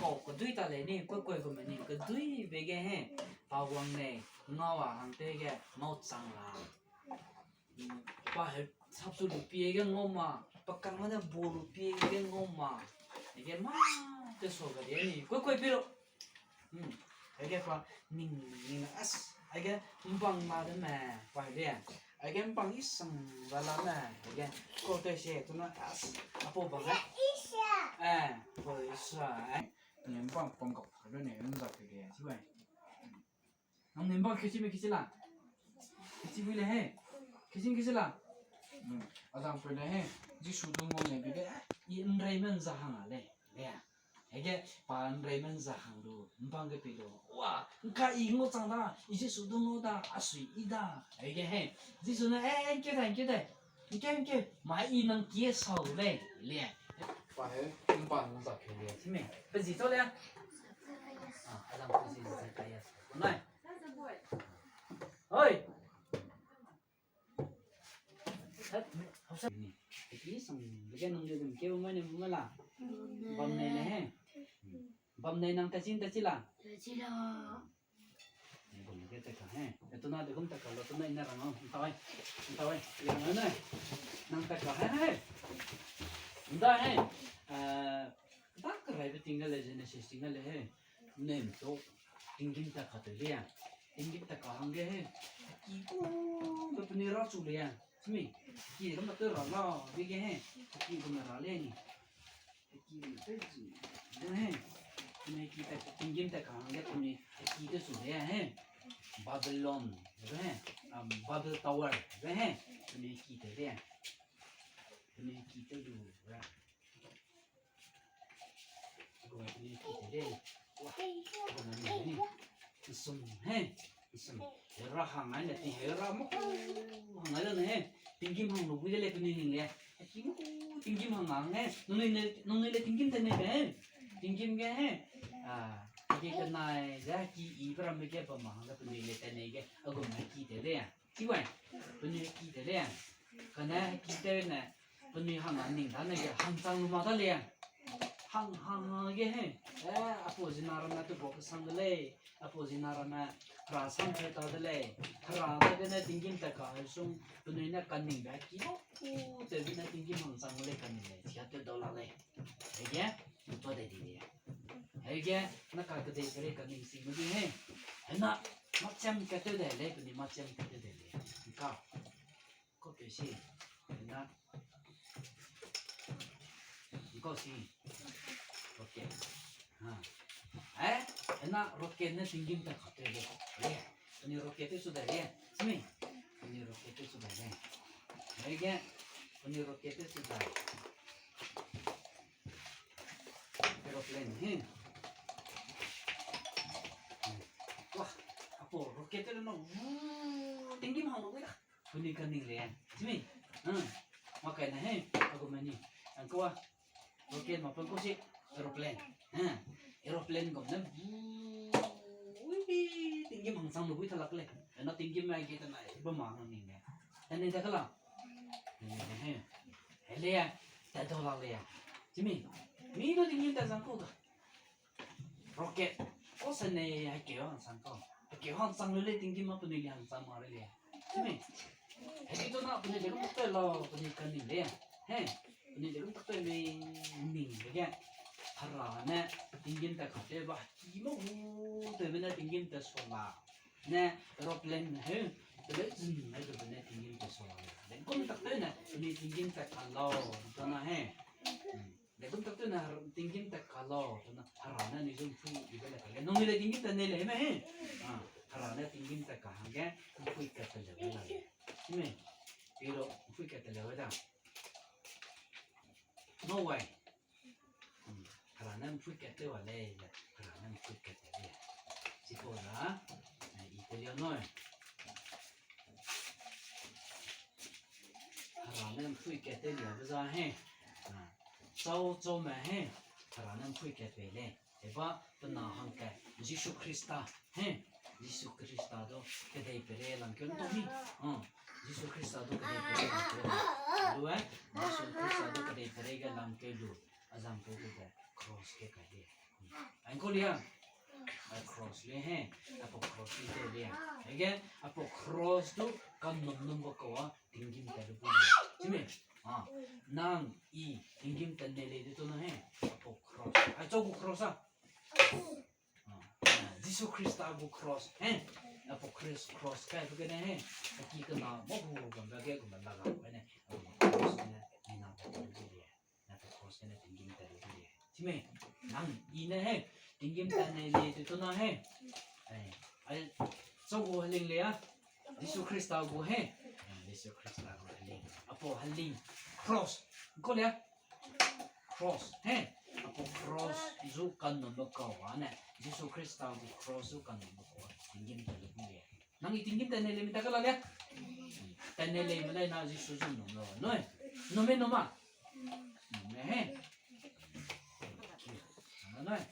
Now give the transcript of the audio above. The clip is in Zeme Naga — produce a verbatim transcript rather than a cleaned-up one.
Au, kedui ta lei ni, kuikui gume ni, kedui be ge he. Pa wang lei, ngau a hang te ge, ngau chang la. Pa he, sapsu lu pie ge ngau ma, pa kang ma ne bo lu pie ge ngau ma. Ge ma, te so ga de ni, kuikui pi lo. Hmm. Aige pa ning, ning, as, aige mbang ma de me, pa de. Aige mbang isang ba la me, aige ko te se, tu na, as, apo bang, eh. Eh, ko isa, eh. Ni mbang pom kap, lu ne, nza ke de, si bai. Nang ni mbang kesi me kesi la. Kesi bui le he. Kesi kesi la. Hmm. Adam pe le he. Jisu du ngau ne bi de, i nrei men za hang a le. Le. Hege, pa nrei men za hang lu, mbang ge pi lu. Wa, nka i ngau chang da, i Jisu du ngau da, a sui i da. Hege he. Jisu ne, eh, eh, nke da, nke da. Nke, nke. Ma i nang kie sau le. Le. Pa he, mbang za ke le. Sime, pe zi to le. Ah, alam pe zi zi kaya. Nai. Hoi. Bam nei nang tachin tachi la. Bam nei nang tachin tachi la. Bam nei ke teka he. E tuna de gum teka lo tuna ina rang o. Ntawai. Ntawai. Nang teka he he. Nda he. Eh, da keraibe ting ga le, Genesis ting ga le he. Nem to tinggîm ta ka te le. Tinggîm ta ka hangge he. Ki ku be penui ra chu le. Simi. Ki de gum ta te ra la, be ge he. Ki gum ra le ni. Ki de te zu. De he. Penui ki ta tinggîm ta ka hangge penui ki te zu le he. Babylon. De he. Um, Babel Tower. De he. Penui ki te le. Penui ki te lu. Nsum he, nsum. Hera hang ai ne, ti hera mo hang ai ne he. Tinggîm hang lu bui de le penui ning le. Ki mo, tinggîm hang hang he. Nunui ne, nunui le tinggîm te ne be he. Tinggîm ge he. Ah, ki kenai ze ki i bra me ge ba ma hang le penui le te ne ge. Agum ne ki te le. Chi wai, penui ki te le. Kane ki te ne, penui hang a ning da ne ge, hang chang lu ma da le. Hang, hang, hang ge he. Eh, apo zina ramme tu bo kesang de lei. Apo zina ramme, hera sang pe ta de lei. Hera da de ne tinggîm ta ka he sung, penui ne kaning be ki lo. Ku te bi ne tinggîm hang chang lu lei kaning lei. Chia te dau la lei. Hege, ntua de di le. Hege, na ka kedei pere kaning sing lu di he. Hena, machem kat te de lei, penui machem kat te de lei. Nka. Ko pe si. Hena. Nka si. Okay. Ha. Eh, hena rocket ne tinggîm ta ka te de. Le. Penui rocket te su da le. Simi. Penui rocket te su da le. Hege. Penui rocket te su da. Aeroplane he. Wah, apo rocket te le na, wuu, tinggîm hang lu bui da. Penui kaning le. Simi. Hmm. Ma kai na he. Agu meni. Ang ko wa. Rocket ma pen ko si aeroplane. Ha, aeroplane gum ne. Ui, tinggîm hang chang lu bui ta lak le. Na tinggîm mai ge ta nai ba ma hang ning le. Tani ta kala. He. He le ya. Ta do la le ya. Simi. Mi du tinggîm ta zang ko ga. Rocket. O se ne hai ke hang chang ko. Hai ke hang chang lu le tinggîm ma penui le hang chang ma le le. Simi. Heki to na penui de gum tak te lau, penui kaning le. He, penui de gum tak te mei ning de ge. Hera ne tinggîm ta ka te ba, ki mo hu te be ne tinggîm ta so la. Ne aeroplane he, te le zin ne te be ne tinggîm ta so la. De gum tak te ne, penui tinggîm ta ka lau, to na he. Hmm. Le gum tak te na har-, tinggîm ta ka lau, to na hera ne ni zum pui, i be le ka le. Nung ni le tinggîm ta ne le me he. Ah, hera ne tinggîm ta ka hangge, pui ka te le la le. Simi. Piro, pui ka te le da. No way. Hmm, hera ne mpui kat te wa lei, hera ne mpui kat te lei. Chipau da, eh, i te liau nui. Hera ne mpui kat te liabe za he. Ah, chau chau me he. Hera ne mpui kat pei lei. Eba pe na hangkat Jisu Khrista, he, Jisu Khrista du kedei pere lam keu lu mi. Ah, Jisu Khrista du kedei pere lam keu lu. Lu, eh, Jisu Khrista du kedei pere ge lam keu lu. Azang keu lu de cross ge kai de. Ai ko lia. Ai cross le he. Aipau cross le te lia. Again, aipau cross du kanum num ba kau a tinggîm tat lu gu lia. Chime? A, nang i tinggîm tat ne lei de tu na he. Aipau cross. Ai chau gu cross a. A, Jisu Khrista gu cross, he? Aipau cross, cross kai pe gene, he? Aki kena mâ gu bambe ge gu bambe la ga gene, aipau cross gene, mina tat lu gu lia. Aipau cross gene tinggîm tat lu gu lia. Chime, nang i ne, he? Tinggîm tat ne lei de tu na he. Ai, ai, chau gu heling le a. Jisu Khrista gu he. A, Jisu Khrista gu heling. Aipau heling. Cross. Ko lia? Cross. He? Aipau cross zu kanum ba kau a ne. Jisu Khrista gu cross zu kanum ba kau a. Tinggîm tat lu gu lia. Nang i tinggîm tat ne lei mi ta ka la lia? Tat ne lei me lai na Jisu zu num la. Noi. Num me num a? Num me he. Num me noi.